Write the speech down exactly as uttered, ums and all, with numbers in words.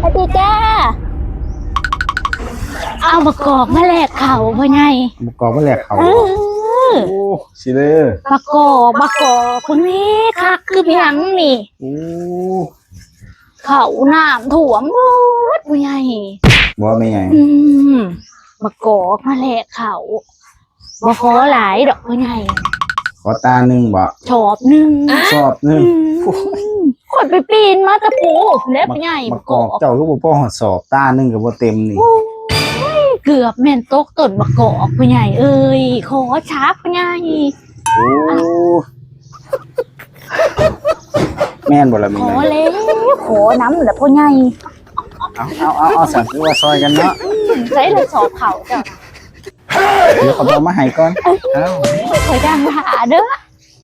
สวัสดีจ้า เอามะกอกมาแลกข้าวพ่อใหญ่ มะกอกมาแลกข้าว เออ โอ้ สิเด้อ มะกอก มะกอกพวกนี้คักคือเพียงนี่ โอ้ ข้าวน้ำท่วมหมดพ่อใหญ่ บ่แม่ใหญ่ อืม มะกอกมาแลกข้าว บ่ขอหลายดอกพ่อใหญ่ ขอตาหนึ่งบ่ ชอบหนึ่ง ชอบหนึ่ง อืม โอ้ย คนไปปีนมาตะปูแล้วพ่อใหญ่ มะกอกเจ้าก็บ่พอฮอดสอบ ตาหนึ่งก็บ่เต็มนี่ โอ้ย เกือบแม่นตกต้นมะกอกพ่อใหญ่เอ้ย ขอช้าพ่อใหญ่ โอ้ แม่นบ่ล่ะแม่ ขอแล้ว ขอน้ำแหละพ่อใหญ่ เอา เอา เอา เอา สั่นคือว่าซอยกันเนาะ อืม ใช้เลยสอบเขาเจ้า เดี๋ยวเขาเอามาให้ก่อน เอ้า คอยดังหาเด้อ